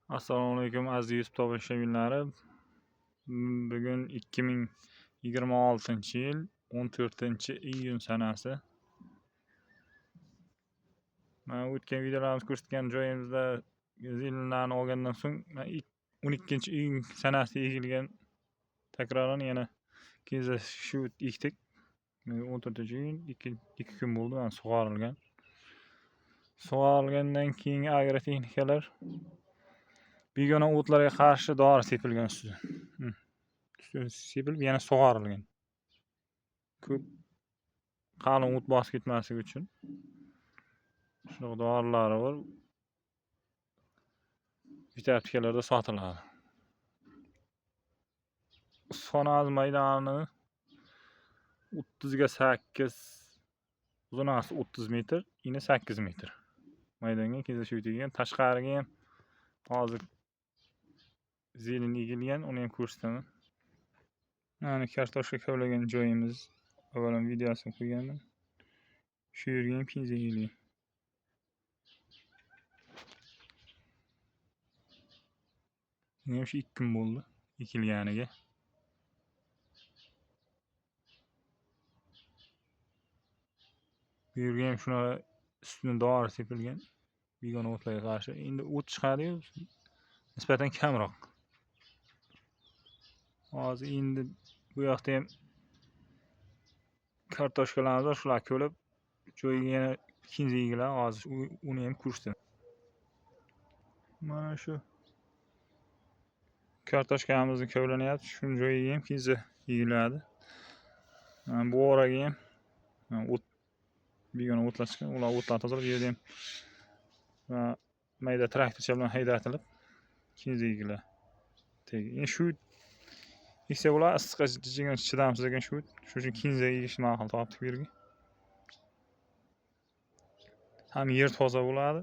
Assalomu alaykum aziz YouTube tomoshabinlari. Bugun 2026-yil 14-iyun sanasi. Mana o'tgan videolarimiz ko'rsatgan joyimizda zelenlarni olgandan so'ng 12-iyun sanasi egilgan takroran yana kinza shu ekdik. 14-iyun 2 kun bo'ldi mana sug'orilgan. Sug'orilgandan keyingi agrotexnikalar begona o'tlarga qarshi dori sepilgan ustidan. Ustidan sepilib yana sug'orilgan. Ko'p qalin o't bosib ketmasligi uchun shunaqa dorilari bor. Aptekalarda sotiladi. Issiqxonamiz maydoni 30 ga 8, uzunasi 30 metr, ini 8 metr. Maydonga kinza shu egan. Tashqariga ham hozir zelen egilgan, uni ham ko'rsataman. Mana kartoshka kavlagan joyimiz, avval ham videosini qo'yganman. Shu yerga ham kinza egilgan. Buni ham shu 2 kun bo'ldi ekilganiga. Bu yerga ham shunaqa ustini dori sepilgan begona o'tlarga qarshi. Endi o't chiqadi-yu, nisbatan kamroq. Hozir endi bu yoqda ham kartoshkalarimiz bor, shular ko'lib joyiga yana kinza egiladi. Hozir uni ham ko'rsataman. Mana shu kartoshkamizni kavlanyapti, shuni joyiga ham kinza egiladi. Mana bu oraga ham o't, begona o'tlar chiqqan, ular o'tlar tozalab, bu yerda ham mayda traktorcha bilan haydatilib kinza egiladi. Endi shu eksa bular issiqqa chidamsiz ekan shu. Shuning uchun kinza egishni ma'qul topdik bu yerga. Ham yer toza bo'ladi,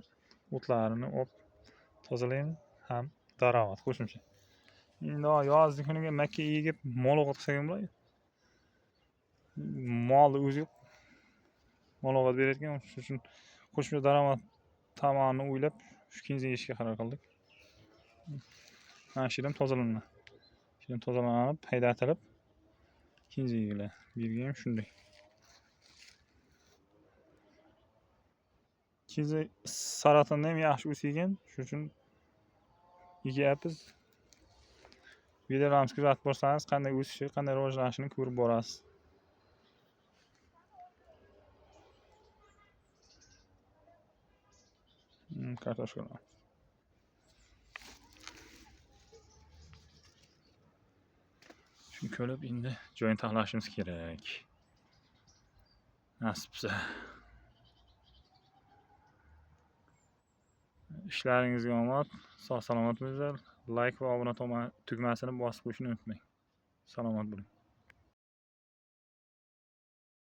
o'tlarini olib tozalaymiz, ham daromad qo'shimcha. Endi yozgi kuniga makka egib mol ovqat qilsak ham bo'ladi. Molni o'zi yo'q. Mol ovqat beradigan, shuning uchun qo'shimcha daromad tomonini o'ylab shu kinza egishga qaror qildik. Mana shu yerdan tozalanadi. Shuni tozalanib, haydatilib kinza egiladi. Bu yerga ham shunday. Kinza saratonda ham yaxshi o'sgan, shuning uchun egyapmiz. Videolarimizni kuzatib borsangiz, qanday o'sishi, qanday rivojlanishini ko'rib borasiz. Kartoshkalar. Shuni ko'rib endi joyini taxlashimiz kerak. Nasib bo'lsa. Ishlaringizga omad, sog' salomat bo'linglar. Like va obuna tugmasini bosib qo'yishni unutmang. Salomat bo'ling.